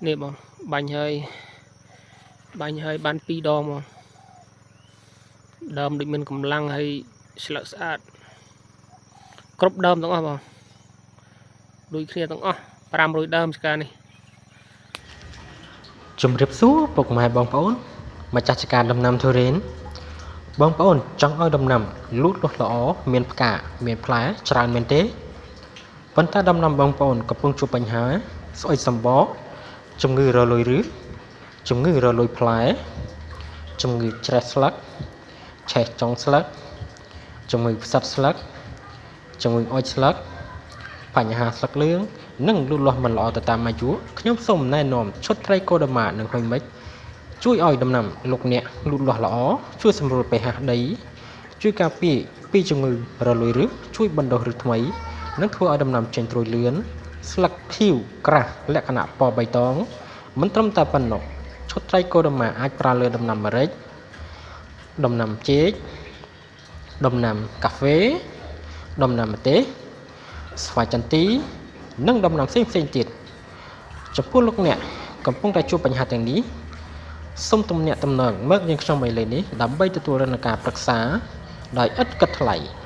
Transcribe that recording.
នេះបងបាញ់ហើយបាញ់ហើយបាន2ដងបងដើមដូចមានកម្លាំងហើយស្លឹកស្អាតគ្រប់ដើមទាំងអស់បងដូចគ្នាទាំងអស់500ដើមឆ្កានេះ ជំរាបសួរពុកម៉ែបងប្អូនម្ចាស់ចការដំណាំទុរេនបងប្អូនចង់ឲ្យដំណាំលូតលាស់ល្អមានផ្កាមានផ្លែច្រើនមែនទេប៉ុន្តែដំណាំបងប្អូនកំពុងជួបបញ្ហាស្អុយសម្បកជំងឺរលួយឫសជំងឺរលួយផ្លែជំងឺច្រេះស្លឹកឆេះចុងស្លឹកជំងឺផ្សិតស្លឹកជំងឺអុចស្លឹកបញ្ហាស្លឹកលឿងនិងលូតលាស់មិនល្អទៅតាមអាយុខ្ញុំសូមណែនាំឈុតត្រីកូដម៉ានិងហុយមិចជួយឲ្យដំណាំលោកអ្នកលូតលាស់ល្អជួយសម្រួល pH ដីជួយការពារពីជំងឺរលួយឫសជួយបណ្ដុះឫសថ្មីនិងធ្វើឲ្យដំណាំចេញត្រួយលឿនស្លឹកខៀវក្រាស់លក្ខណៈពណ៌បៃតងមិនត្រឹមតែប៉ុណ្ណោះឈុតត្រីកូដម៉ាអាចប្រើលើដំណាំម្រេចដំណាំចេកដំណាំកាហ្វេដំណាំម្ទេសស្វាយចន្ទីនិងដំណាំផ្សេងៗទៀតចំពោះលោកអ្នកកំពុងតែជួបបញ្ហាទាំងនេះសូមទំនាក់ទំនងមកយើងខ្ញុំឥឡូវនេះដើម្បីទទួលរនការប្រឹក្សាដោយឥតគិតថ្លៃ។